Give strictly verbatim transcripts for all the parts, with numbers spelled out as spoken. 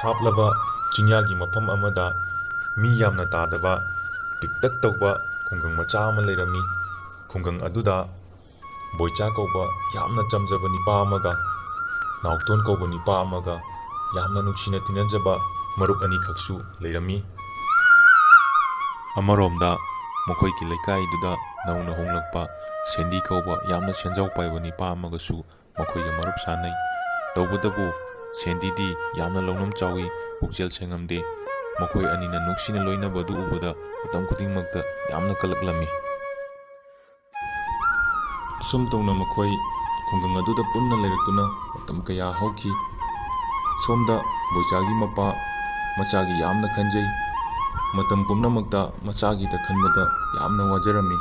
ꯊꯥꯞꯂꯕ ꯆꯤꯡꯌꯥꯒꯤ ꯃꯐꯝ ꯑꯃꯗ ꯃꯤ ꯌꯥꯝꯅ ꯇꯥꯗꯕ ꯄꯤꯛꯇꯛ ꯇꯧꯕ ꯈꯨꯡꯒꯪ ꯃꯆꯥ ꯑꯃ ꯂꯩꯔꯝꯃꯤ꯫ ꯈꯨꯡꯒꯪ ꯑꯗꯨꯗ ꯕꯣꯏꯆꯥ ꯀꯧꯕ ꯌꯥꯝꯅ ꯆꯝꯖꯕ ꯅꯤꯄꯥ ꯑꯃꯒ ꯅꯥꯎꯇꯣꯟ ꯀꯧꯕ ꯅꯤꯄꯥ ꯑꯃꯒ ꯌꯥꯝꯅ ꯅꯨꯡꯁꯤꯅ ꯇꯤꯟꯅꯖꯕ ꯃꯔꯨꯞ ꯑꯅꯤꯈꯛꯁꯨ ꯂꯩꯔꯝꯃꯤ꯫ ꯑꯃꯔꯣꯝꯗ ꯃꯈꯣꯏꯒꯤ ꯂꯩꯀꯥꯏꯗꯨꯗ ꯅꯧꯅ ꯍꯣꯡꯂꯛꯄ ꯁꯦꯟꯗꯤ ꯀꯧꯕ ꯌꯥꯝꯅ ꯁꯦꯟꯖꯥꯎ ꯄꯥꯏꯕ ꯅꯤꯄꯥ ꯑꯃꯒꯁꯨ ꯃꯈꯣꯏꯒ ꯃꯔꯨꯞ ꯁꯥꯟꯅꯩ꯫ ꯇꯧꯕꯇꯕꯨ ꯁꯦꯟꯗꯤꯗꯤ ꯌꯥꯝꯅ ꯂꯧꯅꯝ ꯆꯥꯎꯏ, ꯄꯨꯛꯆꯦꯜ ꯁꯦꯡꯉꯝꯗꯦ꯫ ꯃꯈꯣꯏ ꯑꯅꯤꯅ ꯅꯨꯡꯁꯤꯅ ꯂꯣꯏꯅꯕꯗꯨ ꯎꯕꯗ ꯃꯇꯝ ꯈꯨꯗꯤꯡꯃꯛꯇ ꯌꯥꯝꯅ ꯀꯜꯂꯛꯂꯝꯃꯤ꯫ ꯑꯁꯨꯝ ꯇꯧꯅ ꯃꯈꯣꯏ ꯈꯨꯡꯒꯪ ꯑꯗꯨꯗ ꯄꯨꯟꯅ ꯂꯩꯔꯛꯇꯨꯅ ꯃꯇꯝ ꯀꯌꯥ ꯍꯧꯈꯤ꯫ ꯁꯣꯝꯗ ꯕꯣꯏꯆꯥꯒꯤ ꯃꯄꯥ ꯃꯆꯥꯒꯤ ꯌꯥꯝꯅ ꯈꯟꯖꯩ꯫ ꯃꯇꯝ ꯄꯨꯝꯅꯃꯛꯇ ꯃꯆꯥꯒꯤꯗ ꯈꯟꯕꯗ ꯌꯥꯝꯅ ꯋꯥꯖꯔꯝꯃꯤ꯫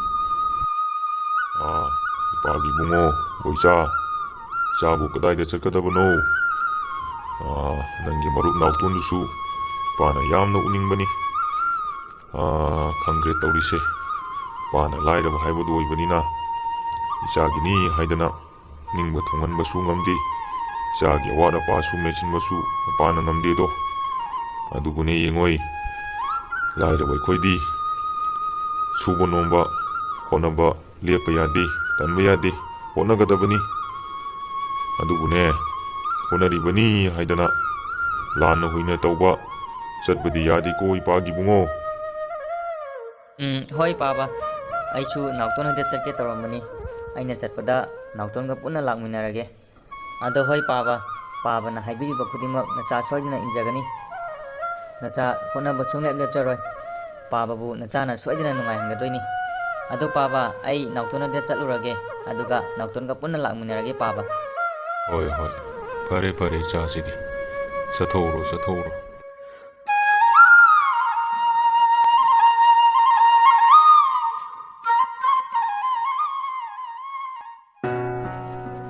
"ꯑꯥ, ꯏꯄꯥꯒꯤ ꯏꯕꯨꯡꯉꯣ, ꯕꯣꯏꯆꯥ, ꯏꯆꯥꯕꯨ ꯀꯗꯥꯏꯗ ꯆꯠꯀꯗꯕꯅꯣ? ꯑꯥ, ꯅꯪꯒꯤ ꯃꯔꯨꯞ ꯅꯥꯎꯇꯣꯟꯗꯨꯁꯨ ꯏꯄꯥꯅ ꯌꯥꯝꯅ ꯎꯅꯤꯡꯕꯅꯤ꯫ ꯑꯥ, ꯈꯪꯗ꯭ꯔꯦ ꯇꯧꯔꯤꯁꯦ꯫ ꯏꯄꯥꯅ ꯂꯥꯏꯔꯕ ꯍꯥꯏꯕꯗꯨ ꯑꯣꯏꯕꯅꯤꯅ ꯏꯆꯥꯒꯤꯅꯤ ꯍꯥꯏꯗꯅ ꯅꯤꯡꯕ ꯊꯨꯡꯍꯟꯕꯁꯨ ꯉꯝꯗꯦ꯫ ꯏꯆꯥꯒꯤ ꯑꯋꯥꯠ ꯑꯄꯥꯁꯨ ꯃꯦꯟꯁꯤꯟꯕꯁꯨ ꯃꯄꯥꯅ ꯉꯝꯗꯦꯗꯣ꯫ ꯑꯗꯨꯕꯨꯅꯦ ꯌꯦꯡꯉꯣꯏ, ꯂꯥꯏꯔꯕ ꯑꯩꯈꯣꯏꯗꯤ ꯁꯨꯕ ꯅꯣꯝꯕ ꯍꯣꯠꯅꯕ ꯂꯦꯞꯄ ꯌꯥꯗꯦ, ꯇꯟꯕ ꯌꯥꯗꯦ, ꯍꯣꯠꯅꯒꯗꯕꯅꯤ꯫ ꯑꯗꯨꯕꯨꯅꯦ, ꯍꯣꯠꯅꯔꯤꯕꯅꯤ ꯍꯥꯏꯗꯅ ꯂꯥꯟꯅ ꯍꯨꯏꯅ ꯇꯧꯕ ꯆꯠꯄꯗꯤ ꯌꯥꯗꯦꯀꯣ ꯏꯄꯥꯒꯤ ꯏꯕꯨꯡꯉꯣ꯫ ꯎꯝ, ꯍꯣꯏ ꯄꯥꯕ, ꯑꯩꯁꯨ ꯅꯥꯎꯇꯣꯟ ꯍꯣꯏꯗ ꯆꯠꯀꯦ ꯇꯧꯔꯝꯕꯅꯤ꯫ ꯑꯩꯅ ꯆꯠꯄꯗ ꯅꯥꯎꯇꯣꯟꯒ ꯄꯨꯟꯅ ꯂꯥꯛꯃꯤꯟꯅꯔꯒꯦ꯫ ꯑꯗꯣ ꯍꯣꯏ ꯄꯥꯕ, ꯄꯥꯕꯅ ꯍꯥꯏꯕꯤꯔꯤꯕ ꯈꯨꯗꯤꯡꯃꯛ ꯅꯆꯥ ꯁꯣꯏꯗꯅ ꯏꯟꯖꯒꯅꯤ꯫ ꯅꯆꯥ ꯍꯣꯠꯅꯕ ꯁꯨꯡꯂꯦꯞ ꯂꯦꯞꯆꯔꯣꯏ꯫ ꯄꯥꯕꯕꯨ ꯅꯆꯥꯅ ꯁꯣꯏꯗꯅ ꯅꯨꯡꯉꯥꯏꯍꯟꯒꯗꯣꯏꯅꯤ꯫ ꯑꯗꯣ ꯄꯥꯕ, ꯑꯩ ꯅꯥꯎꯇꯣꯟ ꯍꯣꯏꯗ ꯆꯠꯂꯨꯔꯒꯦ, ꯑꯗꯨꯒ ꯅꯥꯎꯇꯣꯟꯒ ꯄꯨꯟꯅ ꯂꯥꯛꯃꯤꯟꯅꯔꯒꯦ ꯄꯥꯕ꯫ ꯍꯣꯏ, ꯍꯣꯏ, ꯐꯔꯦ, ꯐꯔꯦ, ꯏꯆꯥꯁꯤꯗꯤ꯫ ꯆꯠꯊꯣꯛꯎꯔꯣ, ꯆꯠꯊꯣꯛꯎꯔꯣ꯫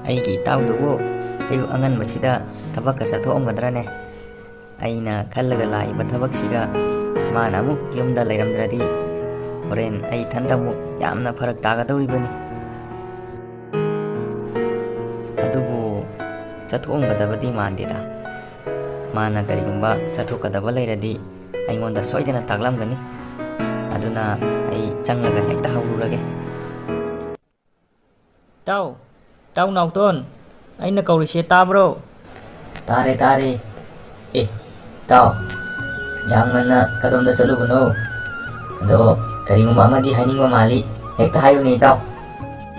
ꯑꯩꯒꯤ ꯏꯇꯥꯎꯗꯨꯕꯨ ꯑꯌꯨꯛ ꯑꯉꯟꯕꯁꯤꯗ ꯊꯕꯛꯀ ꯆꯠꯊꯣꯛꯑꯝꯒꯗ꯭ꯔꯅꯦ? ꯑꯩꯅ ꯈꯜꯂꯒ ꯂꯥꯛꯏꯕ ꯊꯕꯛꯁꯤꯒ ꯃꯥꯅ ꯑꯃꯨꯛ ꯌꯨꯝꯗ ꯂꯩꯔꯝꯗ꯭ꯔꯗꯤ ꯍꯣꯔꯦꯟ ꯑꯩ ꯏꯊꯟꯇ ꯑꯃꯨꯛ ꯌꯥꯝꯅ ꯐꯔꯛ ꯇꯥꯒꯗꯧꯔꯤꯕꯅꯤ꯫ ꯑꯗꯨꯕꯨ ꯆꯠꯊꯣꯛꯑꯝꯒꯗꯕꯗꯤ ꯃꯥꯟꯗꯦꯗ꯫ ꯃꯥꯅ ꯀꯔꯤꯒꯨꯝꯕ ꯆꯠꯊꯣꯛꯀꯗꯕ ꯂꯩꯔꯗꯤ ꯑꯩꯉꯣꯟꯗ ꯁꯣꯏꯗꯅ ꯇꯥꯛꯂꯝꯒꯅꯤ꯫ ꯑꯗꯨꯅ ꯑꯩ ꯆꯪꯂꯒ ꯍꯦꯛꯇ ꯍꯧꯔꯨꯔꯒꯦ꯫ ꯏꯇꯥꯎ, ꯏꯇꯥꯎ ꯅꯥꯎꯇꯣꯟ, ꯑꯩꯅ ꯀꯧꯔꯤꯁꯦ ꯇꯥꯕ꯭ꯔꯣ? ꯇꯥꯔꯦ, ꯇꯥꯔꯦ꯫ ꯑꯦ, ꯏꯇꯥꯎ, ꯌꯥꯝ ꯉꯟꯅ ꯀꯗꯣꯝꯗ ꯆꯠꯂꯨꯕꯅꯣ? ꯑꯗꯣ ꯀꯔꯤꯒꯨꯝꯕ ꯑꯃꯗꯤ ꯍꯥꯏꯅꯤꯡꯕ ꯃꯥꯜꯂꯤ꯫ ꯍꯦꯛꯇ ꯍꯥꯏꯌꯨꯅꯦ, ꯏꯇꯥꯎ꯫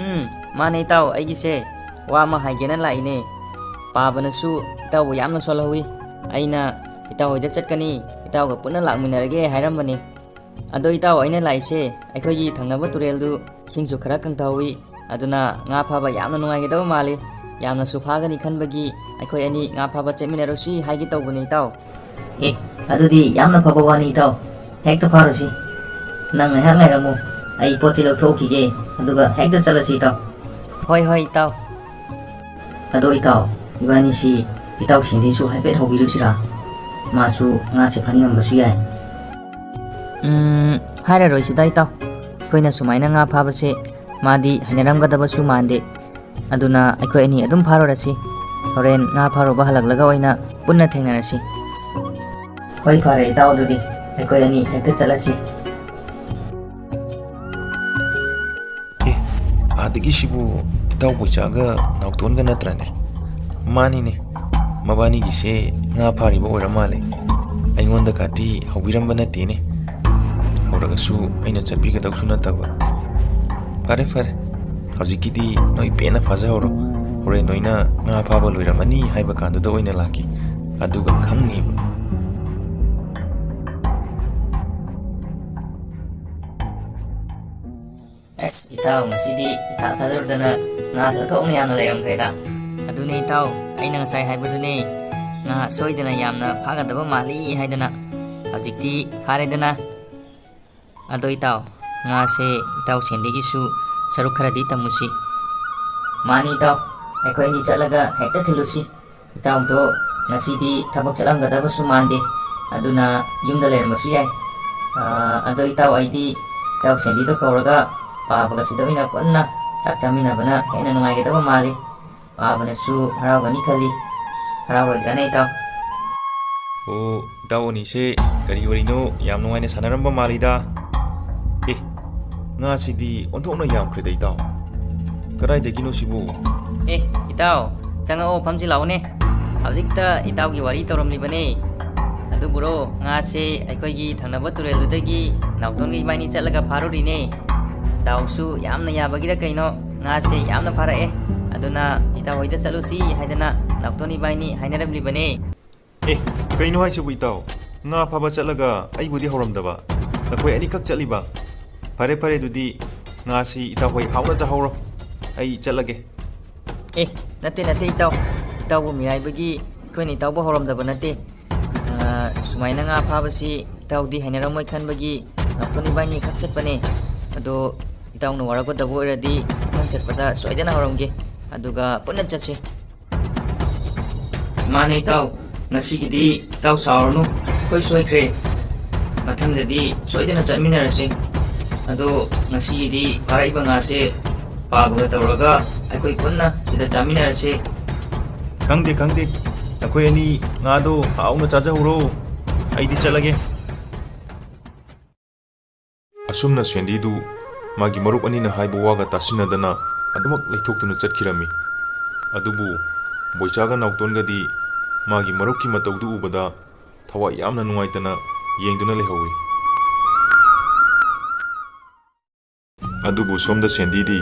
ꯎꯝ, ꯃꯥꯅꯦ ꯏꯇꯥꯎ, ꯑꯩꯒꯤꯁꯦ ꯋꯥ ꯑꯃ ꯍꯥꯏꯒꯦꯅ ꯂꯥꯛꯏꯅꯦ꯫ ꯄꯥꯕꯅꯁꯨ ꯏꯇꯥꯎꯕꯨ ꯌꯥꯝꯅ ꯁꯣꯜꯍꯧꯋꯤ꯫ ꯑꯩꯅ ꯏꯇꯥꯎ ꯍꯣꯏꯗ ꯆꯠꯀꯅꯤ, ꯏꯇꯥꯎꯒ ꯄꯨꯟꯅ ꯂꯥꯛꯃꯤꯟꯅꯔꯒꯦ ꯍꯥꯏꯔꯝꯕꯅꯤ꯫ ꯑꯗꯣ ꯏꯇꯥꯎ, ꯑꯩꯅ ꯂꯥꯛꯏꯁꯦ ꯑꯩꯈꯣꯏꯒꯤ ꯊꯪꯅꯕ ꯇꯨꯔꯦꯜꯗꯨ ꯏꯁꯤꯡꯁꯨ ꯈꯔ ꯀꯪꯊꯍꯧꯋꯤ, ꯑꯗꯨꯅ ꯉꯥ ꯐꯥꯕ ꯌꯥꯝꯅ ꯅꯨꯡꯉꯥꯏꯒꯗꯕ ꯃꯥꯜꯂꯤ꯫ ꯌꯥꯝꯅꯁꯨ ꯐꯥꯒꯅꯤ ꯈꯟꯕꯒꯤ ꯑꯩꯈꯣꯏ ꯑꯅꯤ ꯉꯥ ꯐꯥꯕ ꯆꯠꯃꯤꯟꯅꯔꯨꯁꯤ ꯍꯥꯏꯒꯦ ꯇꯧꯕꯅꯤ ꯏꯇꯥꯎ꯫ ꯑꯦ, ꯑꯗꯨꯗꯤ ꯌꯥꯝꯅ ꯐꯕ ꯋꯥꯅꯤ ꯏꯇꯥꯎ꯫ ꯍꯦꯛꯇ ꯐꯥꯔꯨꯁꯤ꯫ ꯅꯪ ꯉꯥꯏꯍꯥꯛ ꯉꯥꯏꯔꯝꯃꯨ꯫ ꯑꯩ ꯄꯣꯠ ꯆꯩ ꯂꯧꯊꯣꯛꯈꯤꯒꯦ, ꯑꯗꯨꯒ ꯍꯦꯛꯇ ꯆꯠꯂꯁꯤ ꯏꯇꯥꯎ꯫ ꯍꯣꯏ, ꯍꯣꯏ ꯏꯇꯥꯎ꯫ ꯑꯗꯣ ꯏꯇꯥꯎ, ꯏꯕꯥꯅꯤꯁꯤ ꯏꯇꯥꯎ ꯁꯦꯟꯗꯩꯁꯨ ꯍꯥꯏꯐꯦꯠ ꯍꯧꯕꯤꯔꯨꯁꯤꯔꯥ? ꯃꯥꯁꯨ ꯉꯥꯁꯦ ꯐꯥꯅꯤꯡꯉꯝꯕꯁꯨ ꯌꯥꯏ꯫ ꯎꯝ, ꯍꯥꯏꯔꯔꯣꯏꯁꯤꯗ ꯏꯇꯥꯎ꯫ ꯑꯩꯈꯣꯏꯅ ꯁꯨꯃꯥꯏꯅ ꯉꯥ ꯐꯥꯕꯁꯦ ꯃꯥꯗꯤ ꯍꯩꯅꯔꯝꯒꯗꯕꯁꯨ ꯃꯥꯟꯗꯦ꯫ ꯑꯗꯨꯅ ꯑꯩꯈꯣꯏ ꯑꯅꯤ ꯑꯗꯨꯝ ꯐꯥꯔꯨꯔꯁꯤ꯫ ꯍꯣꯔꯦꯟ ꯉꯥ ꯐꯥꯔꯨꯕ ꯍꯜꯂꯛꯂꯒ ꯑꯣꯏꯅ ꯄꯨꯟꯅ ꯊꯦꯡꯅꯔꯁꯤ꯫ ꯍꯣꯏ, ꯐꯔꯦ ꯏꯇꯥꯎ, ꯑꯗꯨꯗꯤ ꯑꯩꯈꯣꯏ ꯑꯅꯤ ꯍꯦꯛꯇ ꯆꯠꯂꯁꯤ꯫ ꯑꯦ, ꯑꯥꯗꯒꯤꯁꯤꯕꯨ ꯏꯇꯥꯎ ꯕꯣꯏꯆꯥꯒ ꯅꯥꯎꯇꯣꯟꯒ ꯅꯠꯇ꯭ꯔꯅꯦ? ꯃꯥꯅꯤꯅꯦ, ꯃꯕꯥꯅꯤꯒꯤꯁꯦ ꯉꯥ ꯐꯥꯔꯤꯕ ꯑꯣꯏꯔ ꯃꯥꯜꯂꯦ꯫ ꯑꯩꯉꯣꯟꯗ ꯀꯥꯇꯤ ꯍꯧꯕꯤꯔꯝꯕ ꯅꯠꯇꯦꯅꯦ꯫ ꯍꯧꯔꯒꯁꯨ ꯑꯩꯅ ꯆꯠꯄꯤꯒꯗꯧꯁꯨ ꯅꯠꯇꯕ꯫ ꯐꯔꯦ, ꯐꯔꯦ, ꯍꯧꯖꯤꯛꯀꯤꯗꯤ ꯅꯣꯏ ꯄꯦꯟꯅ ꯐꯥꯖꯍꯧꯔꯣ꯫ ꯍꯣꯔꯦꯟ ꯅꯣꯏꯅ ꯉꯥ ꯐꯥꯕ ꯂꯣꯏꯔꯝꯃꯅꯤ ꯍꯥꯏꯕ ꯀꯥꯟꯗꯨꯗ ꯑꯣꯏꯅ ꯂꯥꯛꯀꯦ, ꯑꯗꯨꯒ ꯈꯪꯅꯤꯕ꯫ ꯑꯁ, ꯏꯇꯥꯎ, ꯉꯁꯤꯗꯤ ꯏꯊꯥ ꯊꯥꯖꯔꯨꯗꯅ ꯉꯥꯁꯦ ꯑꯣꯟꯊꯣꯛꯅ ꯌꯥꯝꯅ ꯂꯩꯔꯝꯈ꯭ꯔꯦꯗ꯫ ꯑꯗꯨꯅꯦ ꯏꯇꯥꯎ, ꯑꯩꯅ ꯉꯁꯥꯏ ꯍꯥꯏꯕꯗꯨꯅꯦ, ꯉꯥ ꯁꯣꯏꯗꯅ ꯌꯥꯝꯅ ꯐꯥꯒꯗꯕ ꯃꯥꯜꯂꯤ ꯍꯥꯏꯗꯅ꯫ ꯍꯧꯖꯤꯛꯇꯤ ꯐꯥꯔꯦꯗꯅ꯫ ꯑꯗꯣ ꯏꯇꯥꯎ, ꯉꯥꯁꯦ ꯏꯇꯥꯎ ꯁꯦꯟꯗꯒꯤꯁꯨ ꯁꯔꯨꯛ ꯈꯔꯗꯤ ꯇꯝꯃꯨꯁꯤ꯫ ꯃꯥꯅꯤ ꯏꯇꯥꯎ, ꯑꯩꯈꯣꯏ ꯑꯅꯤ ꯆꯠꯂꯒ ꯍꯦꯛꯇ ꯊꯤꯜꯂꯨꯁꯤ꯫ ꯏꯇꯥꯎꯗꯣ ꯉꯁꯤꯗꯤ ꯊꯕꯛ ꯆꯠꯂꯝꯒꯗꯕꯁꯨ ꯃꯥꯟꯗꯦ, ꯑꯗꯨꯅ ꯌꯨꯝꯗ ꯂꯩꯔꯝꯕꯁꯨ ꯌꯥꯏ꯫ ꯑꯥ, ꯑꯗꯣ ꯏꯇꯥꯎ, ꯑꯩꯗꯤ ꯏꯇꯥꯎ ꯁꯦꯟꯗꯤꯗꯣ ꯀꯧꯔꯒ ꯄꯥꯕꯒ ꯁꯤꯗ ꯑꯣꯏꯅ ꯄꯨꯟꯅ ꯆꯥꯛ ꯆꯥꯃꯤꯟꯅꯕꯅ ꯍꯦꯟꯅ ꯅꯨꯡꯉꯥꯏꯒꯗꯕ ꯃꯥꯜꯂꯤ꯫ ꯄꯥꯕꯅꯁꯨ ꯍꯔꯥꯎꯒꯅꯤ ꯈꯜꯂꯤ꯫ ꯍꯔꯥꯎꯔꯣꯏꯗ꯭ꯔꯅꯦ ꯏꯇꯥꯎ? ꯑꯣ, ꯏꯇꯥꯎ ꯑꯅꯤꯁꯦ ꯀꯔꯤ ꯋꯥꯔꯤꯅꯣ ꯌꯥꯝ ꯅꯨꯡꯉꯥꯏꯅ ꯁꯥꯟꯅꯔꯝꯕ ꯃꯥꯜꯂꯤꯗ꯫ ꯑꯦ, ꯉꯥꯁꯤꯗꯤ ꯑꯣꯟꯊꯣꯛꯅ ꯌꯥꯝꯈ꯭ꯔꯦꯗ, ꯏꯇꯥꯎ꯫ ꯀꯗꯥꯏꯗꯒꯤꯅꯣ ꯁꯤꯕꯨ? ꯑꯦ, ꯏꯇꯥꯎ, ꯆꯪꯉꯛꯑꯣ, ꯐꯝꯁꯤ ꯂꯥꯛꯑꯣꯅꯦ꯫ ꯍꯧꯖꯤꯛꯇ ꯏꯇꯥꯎꯒꯤ ꯋꯥꯔꯤ ꯇꯧꯔꯝꯂꯤꯕꯅꯦ꯫ ꯑꯗꯨꯕꯨꯔꯣ, ꯉꯥꯁꯦ ꯑꯩꯈꯣꯏꯒꯤ ꯊꯪꯅꯕ ꯇꯨꯔꯦꯜꯗꯨꯗꯒꯤ ꯅꯥꯎꯇꯣꯟꯒ ꯏꯕꯥꯅꯤ ꯆꯠꯂꯒ ꯐꯥꯔꯨꯔꯤꯅꯦ꯫ ꯗꯥꯎꯁꯨ ꯌꯥꯝꯅ ꯌꯥꯕꯒꯤꯔ ꯀꯩꯅꯣ, ꯉꯥꯁꯦ ꯌꯥꯝꯅ ꯐꯥꯔꯛꯑꯦ꯫ ꯑꯗꯨꯅ ꯏꯇꯥꯎ ꯍꯣꯏꯗ ꯆꯠꯂꯨꯁꯤ ꯍꯥꯏꯗꯅ ꯅꯥꯎꯇꯣꯟ ꯏꯕꯥꯅꯤ ꯍꯥꯏꯅꯔꯝꯂꯤꯕꯅꯦ꯫ ꯑꯦ, ꯀꯩꯅꯣ ꯍꯥꯏꯁꯤꯕꯨ ꯏꯇꯥꯎ? ꯉꯥ ꯐꯥꯕ ꯆꯠꯂꯒ ꯑꯩꯕꯨꯗꯤ ꯍꯧꯔꯝꯗꯕ, ꯅꯈꯣꯏ ꯑꯅꯤꯈꯛ ꯆꯠꯂꯤꯕ? ꯐꯔꯦ ꯐꯔꯦ, ꯑꯗꯨꯗꯤ ꯉꯥꯁꯤ ꯏꯇꯥꯎ ꯍꯣꯏ ꯍꯥꯎꯅ ꯆꯥꯍꯧꯔꯣ, ꯑꯩ ꯆꯠꯂꯒꯦ꯫ ꯑꯦ, ꯅꯠꯇꯦ ꯅꯠꯇꯦ ꯏꯇꯥꯎ, ꯏꯇꯥꯎꯕꯨ ꯃꯤꯔꯥꯏꯕꯒꯤ ꯑꯩꯈꯣꯏꯅ ꯏꯇꯥꯎꯕꯨ ꯍꯧꯔꯝꯗꯕ ꯅꯠꯇꯦ꯫ ꯑ, ꯁꯨꯃꯥꯏꯅ ꯉꯥ ꯐꯥꯕꯁꯤ ꯏꯇꯥꯎꯗꯤ ꯍꯩꯅꯔꯝꯃꯣꯏ ꯈꯟꯕꯒꯤ ꯅꯥꯎꯇꯣꯟ ꯏꯕꯥꯅꯤ ꯈꯛ ꯆꯠꯄꯅꯦ꯫ ꯑꯗꯣ ꯏꯇꯥꯎꯅ ꯋꯥꯔꯛꯀꯗꯕ ꯑꯣꯏꯔꯗꯤ ꯃꯊꯪ ꯆꯠꯄꯗ ꯁꯣꯏꯗꯅ ꯍꯧꯔꯝꯒꯦ, ꯑꯗꯨꯒ ꯄꯨꯟꯅ ꯆꯠꯁꯤ꯫ ꯃꯥꯅꯦ ꯏꯇꯥꯎ, ꯉꯁꯤꯒꯤꯗꯤ ꯏꯇꯥꯎ ꯁꯥꯎꯔꯅꯨ, ꯑꯩꯈꯣꯏ ꯁꯣꯏꯈ꯭ꯔꯦ꯫ ꯃꯊꯪꯗꯗꯤ ꯁꯣꯏꯗꯅ ꯆꯠꯃꯤꯟꯅꯔꯁꯤ꯫ ꯑꯗꯣ ꯉꯁꯤꯒꯤꯗꯤ ꯐꯥꯔꯛꯏꯕ ꯉꯥꯁꯦ ꯄꯥꯕꯒ ꯇꯧꯔꯒ ꯑꯩꯈꯣꯏ ꯄꯨꯟꯅ ꯁꯤꯗ ꯆꯥꯃꯤꯟꯅꯔꯁꯤ꯫ ꯈꯪꯗꯦ, ꯈꯪꯗꯦ, ꯅꯈꯣꯏ ꯑꯅꯤ ꯉꯥꯗꯣ ꯍꯥꯎꯅ ꯆꯥꯖꯍꯧꯔꯣ, ꯑꯩꯗꯤ ꯆꯠꯂꯒꯦ꯫ ꯑꯁꯨꯝꯅ ꯁꯦꯟꯗꯤꯗꯨ ꯃꯥꯒꯤ ꯃꯔꯨꯞ ꯑꯅꯤꯅ ꯍꯥꯏꯕ ꯋꯥꯒ ꯇꯥꯁꯤꯟꯅꯗꯅ ꯑꯗꯨꯃꯛ ꯂꯩꯊꯣꯛꯇꯨꯅ ꯆꯠꯈꯤꯔꯝꯃꯤ꯫ ꯑꯗꯨꯕꯨ ꯕꯣꯏꯆꯥꯒ ꯅꯥꯎꯇꯣꯟꯒꯗꯤ ꯃꯥꯒꯤ ꯃꯔꯨꯞꯀꯤ ꯃꯇꯧꯗꯨ ꯎꯕꯗ ꯊꯋꯥꯏ ꯌꯥꯝꯅ ꯅꯨꯡꯉꯥꯏꯇꯅ ꯌꯦꯡꯗꯨꯅ ꯂꯩꯍꯧꯏ꯫ ꯑꯗꯨꯕꯨ ꯁꯣꯝꯗ ꯁꯦꯟꯗꯤꯗꯤ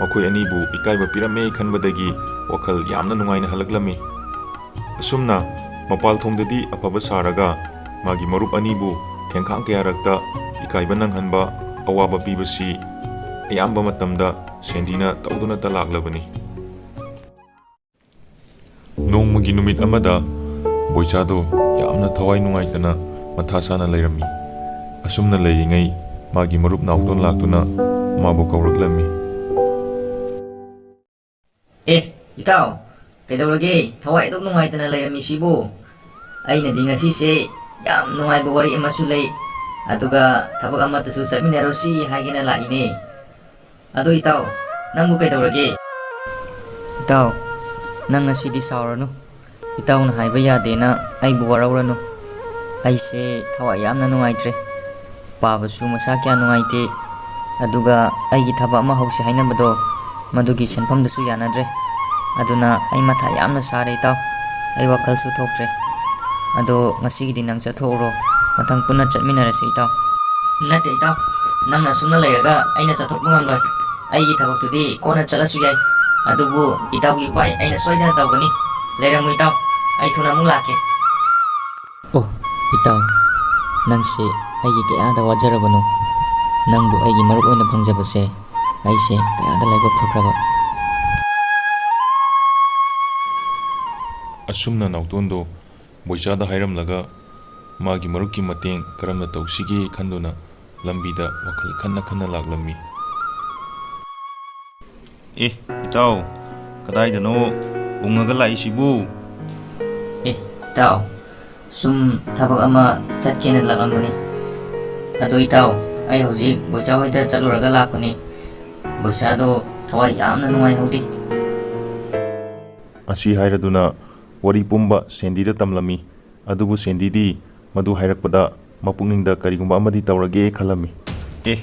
ꯃꯈꯣꯏ ꯑꯅꯤꯕꯨ ꯏꯀꯥꯏꯕ ꯄꯤꯔꯝꯃꯦ ꯈꯟꯕꯗꯒꯤ ꯋꯥꯈꯜ ꯌꯥꯝꯅ ꯅꯨꯡꯉꯥꯏꯅ ꯍꯜꯂꯛꯂꯝꯃꯤ꯫ ꯑꯁꯨꯝꯅ ꯃꯄꯥꯜ ꯊꯣꯡꯗꯗꯤ ꯑꯐꯕ ꯁꯥꯔꯒ ꯃꯥꯒꯤ ꯃꯔꯨꯞ ꯑꯅꯤꯕꯨ ꯊꯦꯡꯈꯥꯡ ꯀꯌꯥꯔꯛꯇ ꯏꯀꯥꯏꯕ ꯅꯪꯍꯟꯕ, ꯑꯋꯥꯕ ꯄꯤꯕꯁꯤ ꯑꯌꯥꯝꯕ ꯃꯇꯝꯗ ꯁꯦꯟꯗꯤꯅ ꯇꯧꯗꯨꯅꯇ ꯂꯥꯛꯂꯕꯅꯤ꯫ ꯅꯣꯡꯃꯒꯤ ꯅꯨꯃꯤꯠ ꯑꯃꯗ ꯕꯣꯏꯆꯥꯗꯣ ꯌꯥꯝꯅ ꯊꯋꯥꯏ ꯅꯨꯡꯉꯥꯏꯇꯅ ꯃꯊꯥ ꯁꯥꯅ ꯂꯩꯔꯝꯃꯤ꯫ ꯑꯁꯨꯝꯅ ꯂꯩꯔꯤꯉꯩ ꯃꯥꯒꯤ ꯃꯔꯨꯞ ꯅꯥꯎꯇꯣꯟ ꯂꯥꯛꯇꯨꯅ ꯃꯥꯕꯨ ꯀꯧꯔꯛꯂꯝꯃꯤ꯫ ꯑꯦ, ꯏꯇꯥꯎ, ꯀꯩꯗꯧꯔꯒꯦ? ꯊꯋꯥꯏ ꯑꯗꯨꯛ ꯅꯨꯡꯉꯥꯏꯇꯅ ꯂꯩꯔꯝꯃꯤꯁꯤꯕꯨ? ꯑꯩꯅꯗꯤ ꯉꯁꯤꯁꯦ ꯌꯥꯝ ꯅꯨꯡꯉꯥꯏꯕ ꯋꯥꯔꯤ ꯑꯃꯁꯨ ꯂꯩ, ꯑꯗꯨꯒ ꯊꯕꯛ ꯑꯃꯠꯇꯁꯨ ꯆꯠꯃꯤꯟꯅꯔꯨꯁꯤ ꯍꯥꯏꯒꯦꯅ ꯂꯥꯛꯏꯅꯦ꯫ ꯑꯗꯣ ꯏꯇꯥꯎ, ꯅꯪꯕꯨ ꯀꯩꯗꯧꯔꯒꯦ? ꯏꯇꯥꯎ, ꯅꯪ ꯉꯁꯤꯗꯤ ꯁꯥꯎꯔꯅꯨ꯫ ꯏꯇꯥꯎꯅ ꯍꯥꯏꯕ ꯌꯥꯗꯦꯅ ꯑꯩꯕꯨ ꯋꯥꯔꯧꯔꯅꯨ꯫ ꯑꯩꯁꯦ ꯊꯋꯥꯏ ꯌꯥꯝꯅ ꯅꯨꯡꯉꯥꯏꯇ꯭ꯔꯦ꯫ ꯄꯥꯕꯁꯨ ꯃꯁꯥ ꯀꯌꯥ ꯅꯨꯡꯉꯥꯏꯇꯦ꯫ ꯑꯗꯨꯒ ꯑꯩꯒꯤ ꯊꯕꯛ ꯑꯃ ꯍꯧꯁꯦ ꯍꯥꯏꯅꯕꯗꯣ, ꯃꯗꯨꯒꯤ ꯁꯦꯟꯐꯝꯗꯨꯁꯨ ꯌꯥꯅꯗ꯭ꯔꯦ꯫ ꯑꯗꯨꯅ ꯑꯩ ꯃꯊꯥ ꯌꯥꯝꯅ ꯁꯥꯔꯦ ꯏꯇꯥꯎ꯫ ꯑꯩ ꯋꯥꯈꯜꯁꯨ ꯊꯣꯛꯇ꯭ꯔꯦ꯫ ꯑꯗꯣ ꯉꯁꯤꯒꯤꯗꯤ ꯅꯪ ꯆꯠꯊꯣꯛꯎꯔꯣ꯫ ꯃꯊꯪ ꯄꯨꯟꯅ ꯆꯠꯃꯤꯟꯅꯔꯁꯦ ꯏꯇꯥꯎ꯫ ꯅꯠꯇꯦ ꯏꯇꯥꯎ, ꯅꯪꯅ ꯑꯁꯨꯝꯅ ꯂꯩꯔꯒ ꯑꯩꯅ ꯆꯠꯊꯣꯛꯄ ꯉꯝꯂꯣꯏ꯫ ꯑꯩꯒꯤ ꯊꯕꯛꯇꯨꯗꯤ ꯀꯣꯟꯅ ꯆꯠꯂꯁꯨ ꯌꯥꯏ, ꯑꯗꯨꯕꯨ ꯏꯇꯥꯎꯒꯤ ꯎꯄꯥꯏ ꯑꯩꯅ ꯁꯣꯏꯗꯅ ꯇꯧꯒꯅꯤ꯫ ꯂꯩꯔꯝꯃꯨ ꯏꯇꯥꯎ, ꯑꯩ ꯊꯨꯅ ꯑꯃꯨꯛ ꯂꯥꯛꯀꯦ꯫ ꯑꯣ, ꯏꯇꯥꯎ, ꯅꯪꯁꯦ ꯑꯩꯒꯤ ꯀꯌꯥꯗ ꯋꯥꯖꯔꯕꯅꯣ꯫ ꯅꯪꯕꯨ ꯑꯩꯒꯤ ꯃꯔꯨꯞ ꯑꯣꯏꯅ ꯐꯪꯖꯕꯁꯦ ꯑꯩꯁꯦ ꯀꯌꯥꯗ ꯂꯥꯏꯕꯛ ꯐꯈ꯭ꯔꯕ꯫ ꯑꯁꯨꯝꯅ ꯅꯥꯎꯇꯣꯟꯗꯣ ꯕꯣꯏꯆꯥꯗ ꯍꯥꯏꯔꯝꯂꯒ ꯃꯥꯒꯤ ꯃꯔꯨꯞꯀꯤ ꯃꯇꯦꯡ ꯀꯔꯝꯅ ꯇꯧꯁꯤꯒꯦ ꯈꯟꯗꯨꯅ ꯂꯝꯕꯤꯗ ꯋꯥꯈꯜ ꯈꯟꯅ ꯈꯟꯅ ꯂꯥꯛꯂꯝꯃꯤ꯫ ꯑꯦ, ꯏꯇꯥꯎ, ꯀꯗꯥꯏꯗꯅꯣ ꯎꯪꯉꯒ ꯂꯥꯛꯏꯁꯤꯕꯨ? ꯑꯦ, ꯏꯇꯥꯎ, ꯁꯨꯝ ꯊꯕꯛ ꯑꯃ ꯆꯠꯀꯦꯅ ꯂꯥꯛꯂꯝꯕꯅꯤ꯫ ꯑꯗꯣ ꯏꯇꯥꯎ, ꯑꯩ ꯍꯧꯖꯤꯛ ꯕꯣꯏꯆꯥ ꯍꯣꯏꯗ ꯆꯠꯂꯨꯔꯒ ꯂꯥꯛꯄꯅꯤ꯫ ꯕꯣꯏꯆꯥꯗꯣ ꯊꯋꯥꯏ ꯌꯥꯝꯅ ꯅꯨꯡꯉꯥꯏꯍꯧꯗꯦ꯫ ꯑꯁꯤ ꯍꯥꯏꯔꯗꯨꯅ ꯋꯥꯔꯤ ꯄꯨꯝꯕ ꯁꯦꯟꯗꯤꯗ ꯇꯝꯂꯝꯃꯤ꯫ ꯑꯗꯨꯕꯨ ꯁꯦꯟꯗꯤꯗꯤ ꯃꯗꯨ ꯍꯥꯏꯔꯛꯄꯗ ꯃꯄꯨꯛꯅꯤꯡꯗ ꯀꯔꯤꯒꯨꯝꯕ ꯑꯃꯗꯤ ꯇꯧꯔꯒꯦ ꯈꯜꯂꯝꯃꯤ꯫ ꯑꯦ,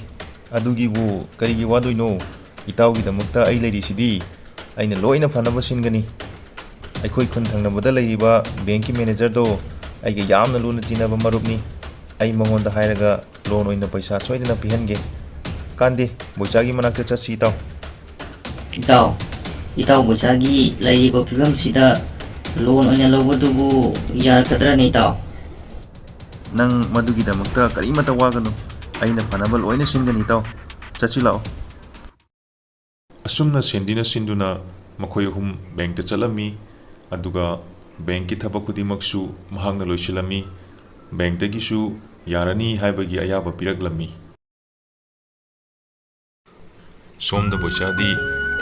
ꯑꯗꯨꯒꯤꯕꯨ ꯀꯔꯤꯒꯤ ꯋꯥꯗꯣꯏꯅꯣ? ꯏꯇꯥꯎꯒꯤꯗꯃꯛꯇ ꯑꯩ ꯂꯩꯔꯤꯁꯤꯗꯤ꯫ ꯑꯩꯅ ꯂꯣꯏꯅ ꯐꯅꯕ ꯁꯤꯟꯒꯅꯤ꯫ ꯑꯩꯈꯣꯏ ꯈꯨꯟ ꯊꯪꯅꯕꯗ ꯂꯩꯔꯤꯕ ꯕꯦꯡꯀꯤ ꯃꯦꯅꯦꯖꯔꯗꯣ ꯑꯩꯒ ꯌꯥꯝꯅ ꯂꯨꯅ ꯇꯤꯟꯅꯕ ꯃꯔꯨꯞꯅꯤ꯫ ꯑꯩ ꯃꯉꯣꯟꯗ ꯍꯥꯏꯔꯒ ꯂꯣꯟ ꯑꯣꯏꯅ ꯄꯩꯁꯥ ꯁꯣꯏꯗꯅ ꯄꯤꯍꯟꯒꯦ꯫ ꯀꯥꯟꯗꯦ, ꯕꯣꯏꯆꯥꯒꯤ ꯃꯅꯥꯛꯇ ꯆꯠꯁꯤ, ꯏꯇꯥꯎ꯫ ꯏꯇꯥꯎ, ꯏꯇꯥꯎ ꯕꯣꯏꯆꯥꯒꯤ ꯂꯩꯔꯤꯕ ꯐꯤꯕꯝꯁꯤꯗ ꯂꯣꯟ ꯑꯣꯏꯅ ꯂꯧꯕꯗꯨꯕꯨ ꯌꯥꯔꯛꯀꯗ꯭ꯔꯅꯦ, ꯏꯇꯥꯎ? ꯅꯪ ꯃꯗꯨꯒꯤꯗꯃꯛꯇ ꯀꯔꯤꯃꯠꯇ ꯋꯥꯒꯅꯨ꯫ ꯑꯩꯅ ꯐꯅꯕ ꯂꯣꯏꯅ ꯁꯤꯟꯒꯅꯤ, ꯏꯇꯥꯎ꯫ ꯆꯠꯁꯤ ꯂꯥꯛꯑꯣ꯫ ꯑꯁꯨꯝꯅ ꯁꯦꯟꯗꯤꯅ ꯁꯤꯟꯗꯨꯅ ꯃꯈꯣꯏ ꯑꯍꯨꯝ ꯕꯦꯡꯛꯇ ꯆꯠꯂꯝꯃꯤ꯫ ꯑꯗꯨꯒ ꯕꯦꯡꯛꯀꯤ ꯊꯕꯛ ꯈꯨꯗꯤꯡꯃꯛꯁꯨ ꯃꯍꯥꯛꯅ ꯂꯣꯏꯁꯤꯜꯂꯝꯃꯤ꯫ ꯕꯦꯡꯛꯇꯒꯤꯁꯨ ꯌꯥꯔꯅꯤ ꯍꯥꯏꯕꯒꯤ ꯑꯌꯥꯕ ꯄꯤꯔꯛꯂꯝꯃꯤ꯫ ꯁꯣꯝꯗ ꯕꯣꯏꯆꯥꯗꯤ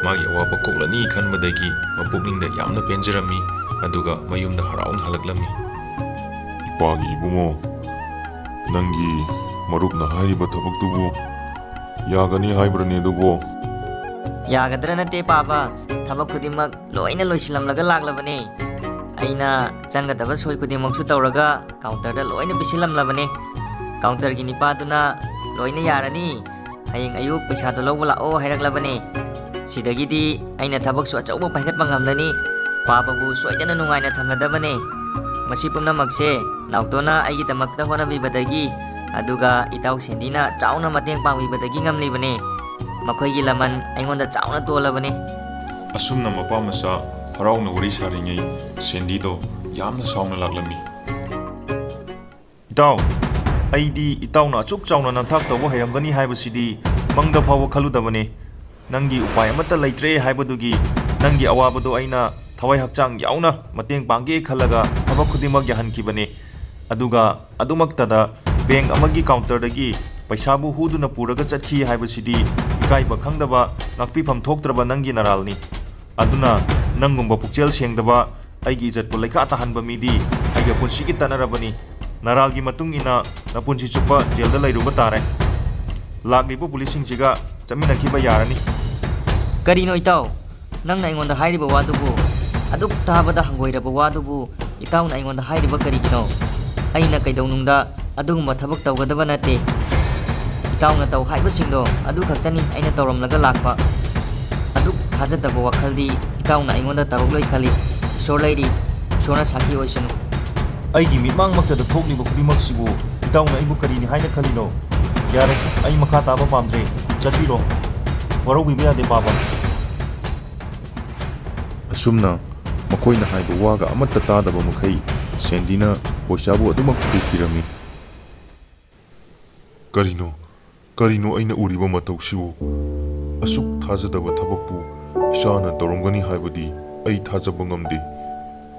ꯃꯥꯒꯤ ꯑꯋꯥꯕ ꯀꯣꯛꯂꯅꯤ ꯈꯟꯕꯗꯒꯤ ꯃꯄꯨꯛꯅꯤꯡꯗ ꯌꯥꯝꯅ ꯄꯦꯟꯖꯔꯝꯃꯤ, ꯑꯗꯨꯒ ꯃꯌꯨꯝꯗ ꯍꯔꯥꯎꯅ ꯍꯜꯂꯛꯂꯝꯃꯤ꯫ ꯏꯄꯥꯒꯤ ꯏꯕꯨꯡꯉꯣ, ꯅꯪꯒꯤ ꯃꯔꯨꯞꯅ ꯍꯥꯏꯔꯤꯕ ꯊꯕꯛꯇꯨꯕꯨ ꯌꯥꯒꯅꯤ ꯍꯥꯏꯕ꯭ꯔꯅꯦ ꯑꯗꯨꯕꯨ? ꯌꯥꯒꯗ꯭ꯔꯥ ꯅꯠꯇꯦ ꯄꯥꯕ, ꯊꯕꯛ ꯈꯨꯗꯤꯡꯃꯛ ꯂꯣꯏꯅ ꯂꯣꯏꯁꯤꯜꯂꯝꯂꯒ ꯂꯥꯛꯂꯕꯅꯦ꯫ ꯑꯩꯅ ꯆꯪꯒꯗꯕ ꯁꯣꯏ ꯈꯨꯗꯤꯡꯃꯛꯁꯨ ꯇꯧꯔꯒ ꯀꯥꯎꯟꯇꯔꯗ ꯂꯣꯏꯅ ꯄꯤꯁꯤꯜꯂꯝꯂꯕꯅꯤ꯫ ꯀꯥꯎꯟꯇꯔꯒꯤ ꯅꯤꯄꯥꯗꯨꯅ "ꯂꯣꯏꯅ ꯌꯥꯔꯅꯤ, ꯍꯌꯦꯡ ꯑꯌꯨꯛ ꯄꯩꯁꯥꯗꯣ ꯂꯧꯕ ꯂꯥꯛꯑꯣ" ꯍꯥꯏꯔꯛꯂꯕꯅꯤ꯫ ꯁꯤꯗꯒꯤꯗꯤ ꯑꯩꯅ ꯊꯕꯛꯁꯨ ꯑꯆꯧꯕ ꯄꯥꯏꯈꯠꯄ ꯉꯝꯂꯅꯤ꯫ ꯄꯥꯕꯕꯨ ꯁꯣꯏꯗꯅ ꯅꯨꯡꯉꯥꯏꯅ ꯊꯝꯂꯗꯕꯅꯦ꯫ ꯃꯁꯤ ꯄꯨꯝꯅꯃꯛꯁꯦ ꯅꯥꯎꯇꯣꯟꯅ ꯑꯩꯒꯤꯗꯃꯛꯇ ꯍꯣꯠꯅꯕꯤꯕꯗꯒꯤ, ꯑꯗꯨꯒ ꯏꯇꯥꯎ ꯁꯦꯟꯗꯤꯅ ꯆꯥꯎꯅ ꯃꯇꯦꯡ ꯄꯥꯡꯕꯤꯕꯗꯒꯤ ꯉꯝꯂꯤꯕꯅꯤ꯫ ꯃꯈꯣꯏꯒꯤ ꯂꯃꯟ ꯑꯩꯉꯣꯟꯗ ꯆꯥꯎꯅ ꯇꯣꯜꯂꯕꯅꯤ꯫ ꯑꯁꯨꯝꯅ ꯃꯄꯥ ꯃꯆꯥ ꯍꯔꯥꯎꯅ ꯋꯥꯔꯤ ꯁꯥꯔꯤꯉꯩ, ꯁꯦꯟꯗꯤꯗꯣ ꯌꯥꯝꯅ ꯁꯥꯎꯅ ꯂꯥꯛꯂꯝꯃꯤ꯫ "ꯏꯇꯥꯎ, ꯑꯩꯗꯤ ꯏꯇꯥꯎꯅ ꯑꯁꯨꯛ ꯆꯥꯎꯅ ꯅꯝꯊꯥꯛ ꯇꯧꯕ ꯍꯩꯔꯝꯒꯅꯤ ꯍꯥꯏꯕꯁꯤꯗꯤ ꯃꯪꯗ ꯐꯥꯎꯕ ꯈꯜꯂꯨꯗꯕꯅꯤ꯫ ꯅꯪꯒꯤ ꯎꯄꯥꯏ ꯑꯃꯠꯇ ꯂꯩꯇ꯭ꯔꯦ ꯍꯥꯏꯕꯗꯨꯒꯤ ꯅꯪꯒꯤ ꯑꯋꯥꯕꯗꯣ ꯑꯩꯅ ꯊꯋꯥꯏ ꯍꯛꯆꯥꯡ ꯌꯥꯎꯅ ꯃꯇꯦꯡ ꯄꯥꯡꯒꯦ ꯈꯜꯂꯒ ꯊꯕꯛ ꯈꯨꯗꯤꯡꯃꯛ ꯌꯥꯍꯟꯈꯤꯕꯅꯤ꯫ ꯑꯗꯨꯒ ꯑꯗꯨꯃꯛꯇꯗ ꯕꯦꯡꯛ ꯑꯃꯒꯤ ꯀꯥꯎꯟꯇꯔꯗꯒꯤ ꯄꯩꯁꯥꯕꯨ ꯍꯨꯗꯨꯅ ꯄꯨꯔꯒ ꯆꯠꯈꯤ ꯍꯥꯏꯕꯁꯤꯗꯤ ꯏꯀꯥꯏꯕ ꯈꯪꯗꯕ, ꯉꯥꯛꯄꯤꯐꯝ ꯊꯣꯛꯇ꯭ꯔꯕ ꯅꯪꯒꯤ ꯅꯔꯥꯜꯅꯤ꯫ ꯑꯗꯨꯅ ꯅꯪꯒꯨꯝꯕ ꯄꯨꯛꯆꯦꯜ ꯁꯦꯡꯗꯕ, ꯑꯩꯒꯤ ꯏꯖꯠꯄꯨ ꯂꯩꯈꯥ ꯇꯥꯍꯟꯕ ꯃꯤꯗꯤ ꯑꯩꯒ ꯄꯨꯟꯁꯤꯒꯤ ꯇꯠꯅꯔꯕꯅꯤ꯫ ꯅꯔꯥꯜꯒꯤ ꯃꯇꯨꯡ ꯏꯟꯅ ꯅꯄꯨꯟꯁꯤ ꯆꯨꯞꯄ ꯖꯦꯜꯗ ꯂꯩꯔꯨꯕ ꯇꯥꯔꯦ꯫ ꯂꯥꯛꯂꯤꯕ ꯄꯨꯂꯤꯁꯁꯤꯡꯁꯤꯒ ꯆꯠꯃꯤꯟꯅꯈꯤꯕ ꯌꯥꯔꯅꯤ꯫" "ꯀꯔꯤꯅꯣ ꯏꯇꯥꯎ? ꯅꯪꯅ ꯑꯩꯉꯣꯟꯗ ꯍꯥꯏꯔꯤꯕ ꯋꯥꯗꯨꯕꯨ? ꯑꯗꯨꯛ ꯇꯥꯕꯗ ꯍꯪꯒꯣꯏꯔꯕ ꯋꯥꯗꯨꯕꯨ ꯏꯇꯥꯎꯅ ꯑꯩꯉꯣꯟꯗ ꯍꯥꯏꯔꯤꯕ ꯀꯔꯤꯒꯤꯅꯣ? ꯑꯩꯅ ꯀꯩꯗꯧꯅꯨꯡꯗ ꯑꯗꯨꯒꯨꯝꯕ ꯊꯕꯛ ꯇꯧꯒꯗꯕ ꯅꯠꯇꯦ꯫ ꯏꯇꯥꯎꯅ ꯇꯧ ꯍꯥꯏꯕꯁꯤꯡꯗꯣ ꯑꯗꯨ ꯈꯛꯇꯅꯤ ꯑꯩꯅ ꯇꯧꯔꯝꯂꯒ ꯂꯥꯛꯄ꯫ ꯑꯗꯨꯛ ꯊꯥꯖꯗꯕ ꯋꯥꯈꯜꯗꯤ ꯏꯇꯥꯎꯅ ꯑꯩꯉꯣꯟꯗ ꯇꯧꯔꯛꯂꯣꯏ ꯈꯜꯂꯤ꯫ ꯏꯁꯣꯔ ꯂꯩꯔꯤ, ꯏꯁꯣꯔꯅ ꯁꯥꯈꯤ ꯑꯣꯏꯁꯅꯨ꯫" "ꯑꯩꯒꯤ ꯃꯤꯠꯃꯥꯡꯃꯛꯇꯗ ꯊꯣꯛꯂꯤꯕ ꯈꯨꯗꯤꯡꯃꯛꯁꯤꯕꯨ ꯏꯇꯥꯎꯅ ꯑꯩꯕꯨ ꯀꯔꯤꯅꯤ ꯍꯥꯏꯅ ꯈꯜꯂꯤꯅꯣ? ꯌꯥꯔꯦ, ꯑꯩ ꯃꯈꯥ ꯇꯥꯕ ꯄꯥꯝꯗ꯭ꯔꯦ꯫ ꯆꯠꯄꯤꯔꯣ꯫ ꯋꯥꯔꯧꯕꯤꯕ ꯌꯥꯗꯦ, ꯄꯥꯕ꯫" ꯑꯁꯨꯝꯅ ꯃꯈꯣꯏꯅ ꯍꯥꯏꯕ ꯋꯥꯒ ꯑꯃꯠꯇ ꯇꯥꯗꯕ ꯃꯈꯩ ꯁꯦꯟꯗꯤꯅ ꯕꯣꯏꯆꯥꯕꯨ ꯑꯗꯨꯃꯛ ꯐꯨꯈꯤꯔꯝꯃꯤ꯫ "ꯀꯔꯤꯅꯣ? ꯀꯔꯤꯅꯣ ꯑꯩꯅ ꯎꯔꯤꯕ ꯃꯇꯧꯁꯤꯕꯨ? ꯑꯁꯨꯛ ꯊꯥꯖꯗꯕ ꯊꯕꯛꯄꯨ ꯏꯆꯥꯅ ꯇꯧꯔꯝꯒꯅꯤ ꯍꯥꯏꯕꯗꯤ ꯑꯩ ꯊꯥꯖꯕ ꯉꯝꯗꯦ꯫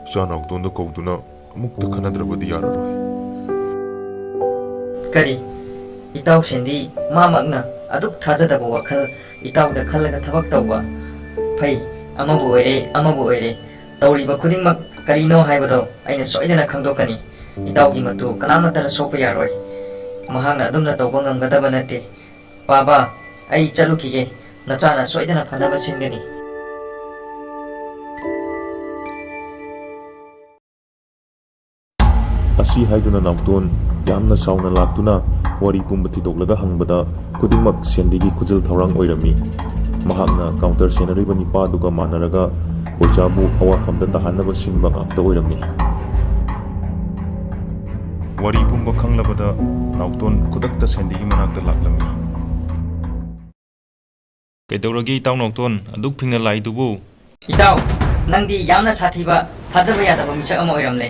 ꯏꯆꯥ ꯅꯥꯎꯇꯣꯟꯗ ꯀꯧꯗꯨꯅ ꯑꯃꯨꯛꯇ ꯈꯟꯅꯗ꯭ꯔꯕꯗꯤ ꯌꯥꯔꯔꯣꯏ꯫" "ꯀꯔꯤ? ꯏꯇꯥꯎ ꯁꯦꯟꯗꯤ ꯃꯥꯃꯛꯅ ꯑꯗꯨꯛ ꯊꯥꯖꯗꯕ ꯋꯥꯈꯜ ꯏꯇꯥꯎꯗ ꯈꯜꯂꯒ ꯊꯕꯛ ꯇꯧꯕ? ꯐꯩ, ꯑꯃꯕꯨ ꯑꯣꯏꯔꯦ, ꯑꯃꯕꯨ ꯑꯣꯏꯔꯦ, ꯇꯧꯔꯤꯕ ꯈꯨꯗꯤꯡꯃꯛ ꯀꯔꯤꯅꯣ ꯍꯥꯏꯕꯗꯣ ꯑꯩꯅ ꯁꯣꯏꯗꯅ ꯈꯪꯗꯣꯛꯀꯅꯤ꯫ ꯏꯇꯥꯎꯒꯤ ꯃꯇꯨ ꯀꯅꯥꯃꯠꯇꯅ ꯁꯣꯛꯄ ꯌꯥꯔꯣꯏ꯫ ꯃꯍꯥꯛꯅ ꯑꯗꯨꯝꯅ ꯇꯧꯕ ꯉꯝꯒꯗꯕ ꯅꯠꯇꯦ꯫ ꯄꯥꯕ, ꯑꯩ ꯆꯠꯂꯨꯈꯤꯒꯦ꯫ ꯅꯆꯥꯅ ꯁꯣꯏꯗꯅ ꯐꯅꯕ ꯁꯤꯟꯒꯅꯤ꯫" ꯑꯁꯤ ꯍꯥꯏꯗꯨꯅ ꯅꯥꯎꯇꯣꯟ ꯌꯥꯝꯅ ꯁꯥꯎꯅ ꯂꯥꯛꯇꯨꯅ ꯋꯥꯔꯤ ꯄꯨꯝꯕ ꯊꯤꯗꯣꯛꯂꯒ ꯍꯪꯕꯗ, ꯈꯨꯗꯤꯡꯃꯛ ꯁꯦꯟꯗꯤꯒꯤ ꯈꯨꯖꯤꯜ ꯊꯧꯔꯥꯡ ꯑꯣꯏꯔꯝꯃꯤ꯫ ꯃꯍꯥꯛꯅ counter ꯁꯦꯟꯅꯔꯤꯕ ꯅꯤꯄꯥꯗꯨꯒ ꯃꯥꯟꯅꯔꯒ ꯕꯣꯏꯆꯥꯕꯨ ꯑꯋꯥꯐꯝꯗ ꯇꯥꯍꯟꯅꯕ ꯁꯤꯟꯕ ꯉꯥꯛꯇ ꯑꯣꯏꯔꯝꯃꯤ꯫ ꯋꯥꯔꯤ ꯄꯨꯝꯕ ꯈꯪꯂꯕꯗ ꯅꯥꯎꯇꯣꯟ ꯈꯨꯗꯛꯇ ꯁꯦꯟꯗꯤꯒꯤ ꯃꯅꯥꯛꯇ ꯂꯥꯛꯂꯝꯃꯤ꯫ "ꯀꯩꯗꯧꯔꯒꯦ ꯏꯇꯥꯎ ꯅꯥꯎꯇꯣꯟ, ꯑꯗꯨꯛ ꯐꯤꯡꯅ ꯂꯥꯛꯏꯗꯨꯕꯨ?" "ꯏꯇꯥꯎ, ꯅꯪꯗꯤ ꯌꯥꯝꯅ ꯁꯥꯊꯤꯕ, ꯊꯥꯖꯕ ꯌꯥꯗꯕ ꯃꯤꯁꯛ ꯑꯃ ꯑꯣꯏꯔꯝꯂꯦ꯫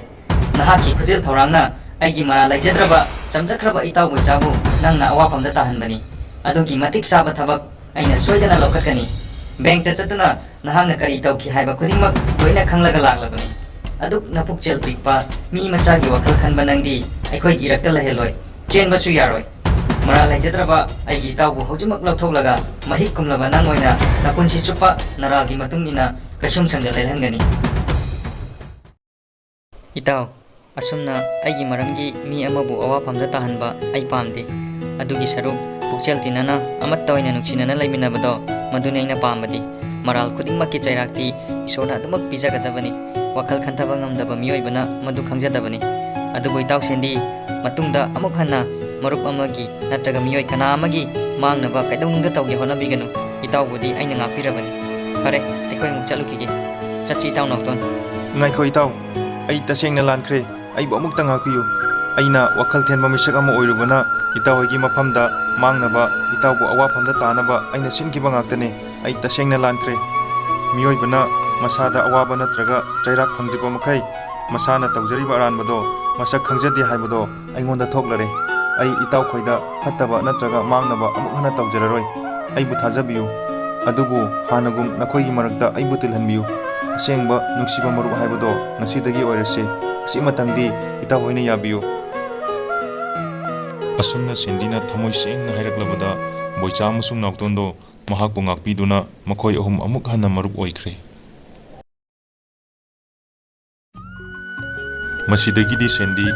ꯅꯍꯥꯛꯀꯤ ꯈꯨꯖꯤꯜ ꯊꯧꯔꯥꯡꯅ ꯑꯩꯒꯤ ꯃꯔꯥꯜ ꯂꯩꯖꯗ꯭ꯔꯕ, ꯆꯝꯖꯈ꯭ꯔꯕ ꯏꯇꯥꯎ ꯕꯣꯏꯆꯥꯕꯨ ꯅꯪꯅ ꯑꯋꯥꯐꯝꯗ ꯇꯥꯍꯟꯕꯅꯤ꯫ ꯑꯗꯨꯒꯤ ꯃꯇꯤꯛ ꯆꯥꯕ ꯊꯕꯛ ꯑꯩꯅ ꯁꯣꯏꯗꯅ ꯂꯧꯈꯠꯀꯅꯤ꯫ Bank ꯇ ꯆꯠꯇꯨꯅ ꯅꯍꯥꯛꯅ ꯀꯔꯤ ꯇꯧꯈꯤ ꯍꯥꯏꯕ ꯈꯨꯗꯤꯡꯃꯛ ꯂꯣꯏꯅ ꯈꯪꯂꯒ ꯂꯥꯛꯂꯕꯅꯤ꯫ ꯑꯗꯨꯛ ꯅꯄꯨꯛꯆꯦꯜ ꯄꯤꯛꯄ, ꯃꯤ ꯃꯆꯥꯒꯤ ꯋꯥꯈꯜ ꯈꯟꯕ ꯅꯪꯗꯤ ꯑꯩꯈꯣꯏꯒꯤ ꯏꯔꯛꯇ ꯂꯩꯍꯜꯂꯣꯏ꯫ ꯆꯦꯟꯕꯁꯨ ꯌꯥꯔꯣꯏ꯫ ꯃꯔꯥꯜ ꯂꯩꯖꯗ꯭ꯔꯕ ꯑꯩꯒꯤ ꯏꯇꯥꯎꯕꯨ ꯍꯧꯖꯤꯛꯃꯛ ꯂꯧꯊꯣꯛꯂꯒ ꯃꯍꯤꯛ ꯀꯨꯝꯂꯕ ꯅꯪ ꯑꯣꯏꯅ ꯅꯄꯨꯟꯁꯤ ꯆꯨꯞꯄ ꯅꯔꯥꯜꯒꯤ ꯃꯇꯨꯡ ꯏꯟꯅ ꯀꯩꯁꯨꯝꯁꯪꯗ ꯂꯦꯜꯍꯟꯒꯅꯤ꯫" "ꯏꯇꯥꯎ, ꯑꯁꯨꯝꯅ ꯑꯩꯒꯤ ꯃꯔꯝꯒꯤ ꯃꯤ ꯑꯃꯕꯨ ꯑꯋꯥꯐꯝꯗ ꯇꯥꯍꯟꯕ ꯑꯩ ꯄꯥꯝꯗꯦ꯫ ꯑꯗꯨꯒꯤ ꯁꯔꯨꯛ ꯄꯨꯛꯆꯦꯜ ꯇꯤꯟꯅꯅ ꯑꯃꯠꯇ ꯑꯣꯏꯅ ꯅꯨꯡꯁꯤꯅꯅ ꯂꯩꯃꯤꯟꯅꯕꯗꯣ, ꯃꯗꯨꯅꯤ ꯑꯩꯅ ꯄꯥꯝꯕꯗꯤ꯫ ꯃꯔꯥꯜ ꯈꯨꯗꯤꯡꯃꯛꯀꯤ ꯆꯩꯔꯥꯛꯇꯤ ꯏꯁꯣꯔꯅ ꯑꯗꯨꯃꯛ ꯄꯤꯖꯒꯗꯕꯅꯤ꯫ ꯋꯥꯈꯜ ꯈꯟꯊꯕ ꯉꯝꯗꯕ ꯃꯤꯑꯣꯏꯕꯅ ꯃꯗꯨ ꯈꯪꯖꯗꯕꯅꯤ꯫ ꯑꯗꯨꯕꯨ ꯏꯇꯥꯎ ꯁꯦꯟꯗꯤ, ꯃꯇꯨꯡꯗ ꯑꯃꯨꯛ ꯍꯟꯅ ꯃꯔꯨꯞ ꯑꯃꯒꯤ ꯅꯠꯇ꯭ꯔꯒ ꯃꯤꯑꯣꯏ ꯀꯅꯥ ꯑꯃꯒꯤ ꯃꯥꯡꯅꯕ ꯀꯩꯗꯧꯅꯨꯡꯗ ꯇꯧꯒꯦ ꯍꯣꯠꯅꯕꯤꯒꯅꯨ꯫ ꯏꯇꯥꯎꯕꯨꯗꯤ ꯑꯩꯅ ꯉꯥꯛꯄꯤꯔꯕꯅꯤ꯫ ꯐꯔꯦ, ꯑꯩꯈꯣꯏ ꯑꯃꯨꯛ ꯆꯠꯂꯨꯈꯤꯒꯦ꯫ ꯆꯠꯁꯤ ꯏꯇꯥꯎ ꯅꯥꯎꯇꯣꯟ꯫" "ꯉꯥꯏꯈꯣ ꯏꯇꯥꯎ, ꯑꯩ ꯇꯁꯦꯡꯅ ꯂꯥꯟꯈ꯭ꯔꯦ꯫ ꯑꯩꯕꯨ ꯑꯃꯨꯛꯇ ꯉꯥꯛꯄꯤꯌꯨ꯫ ꯑꯩꯅ ꯋꯥꯈꯜ ꯊꯦꯟꯕ ꯃꯤꯁꯛ ꯑꯃ ꯑꯣꯏꯔꯨꯕꯅ ꯏꯇꯥꯎ ꯍꯣꯏꯒꯤ ꯃꯐꯝꯗ ꯃꯥꯡꯅꯕ, ꯏꯇꯥꯎꯕꯨ ꯑꯋꯥꯐꯝꯗ ꯇꯥꯅꯕ ꯑꯩꯅ ꯁꯤꯟꯈꯤꯕ ꯉꯥꯛꯇꯅꯤ꯫ ꯑꯩ ꯇꯁꯦꯡꯅ ꯂꯥꯟꯈ꯭ꯔꯦ꯫ ꯃꯤꯑꯣꯏꯕꯅ ꯃꯁꯥꯗ ꯑꯋꯥꯕ ꯅꯠꯇ꯭ꯔꯒ ꯆꯩꯔꯥꯛ ꯐꯪꯗ꯭ꯔꯤꯕ ꯃꯈꯩ ꯃꯁꯥꯅ ꯇꯧꯖꯔꯤꯕ ꯑꯔꯥꯟꯕꯗꯣ ꯃꯁꯛ ꯈꯪꯖꯗꯦ ꯍꯥꯏꯕꯗꯣ ꯑꯩꯉꯣꯟꯗ ꯊꯣꯛꯂꯔꯦ꯫ ꯑꯩ ꯏꯇꯥꯎꯈꯣꯏꯗ ꯐꯠꯇꯕ ꯅꯠꯇ꯭ꯔꯒ ꯃꯥꯡꯅꯕ ꯑꯃꯨꯛ ꯍꯟꯅ ꯇꯧꯖꯔꯔꯣꯏ꯫ ꯑꯩꯕꯨ ꯊꯥꯖꯕꯤꯌꯨ꯫ ꯑꯗꯨꯕꯨ ꯍꯥꯟꯅꯒꯨꯝ ꯅꯈꯣꯏꯒꯤ ꯃꯔꯛꯇ ꯑꯩꯕꯨ ꯇꯤꯜꯍꯟꯕꯤꯌꯨ꯫ ꯑꯁꯦꯡꯕ ꯅꯨꯡꯁꯤꯕ ꯃꯔꯨꯞ ꯍꯥꯏꯕꯗꯣ ꯉꯁꯤꯗꯒꯤ ꯑꯣꯏꯔꯁꯦ꯫ ꯑꯁꯤꯃꯇꯪꯗꯤ ꯏꯇꯥꯎ ꯍꯣꯏꯅ ꯌꯥꯕꯤꯌꯨ꯫" ꯑꯁꯨꯝꯅ ꯁꯦꯟꯗꯤꯅ ꯊꯃꯣꯏ ꯁꯦꯡꯅ ꯍꯥꯏꯔꯛꯂꯕꯗ, ꯕꯣꯏꯆꯥ ꯑꯃꯁꯨꯡ ꯅꯥꯎꯇꯣꯟꯗꯣ ꯃꯍꯥꯛꯄꯨ ꯉꯥꯛꯄꯤꯗꯨꯅ ꯃꯈꯣꯏ ꯑꯍꯨꯝ ꯑꯃꯨꯛ ꯍꯟꯅ ꯃꯔꯨꯞ ꯑꯣꯏꯈ꯭ꯔꯦ꯫ ꯃꯁꯤꯗꯒꯤꯗꯤ ꯁꯦꯟꯗꯤ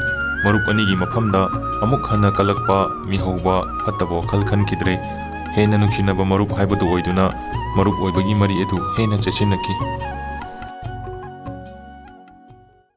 ꯃꯔꯨꯞ ꯑꯅꯤꯒꯤ ꯃꯐꯝꯗ ꯑꯃꯨꯛ ꯍꯟꯅ ꯀꯜꯂꯛꯄ, ꯃꯤꯍꯧꯕ, ꯐꯠꯇꯕ ꯋꯥꯈꯜ ꯈꯟꯈꯤꯗ꯭ꯔꯦ꯫ ꯍꯦꯟꯅ ꯅꯨꯡꯁꯤꯅꯕ ꯃꯔꯨꯞ ꯍꯥꯏꯕꯗꯨ ꯑꯣꯏꯗꯨꯅ ꯃꯔꯨꯞ ꯑꯣꯏꯕꯒꯤ ꯃꯔꯤ ꯑꯗꯨ ꯍꯦꯟꯅ ꯆꯦꯠꯁꯤꯟꯅꯈꯤ꯫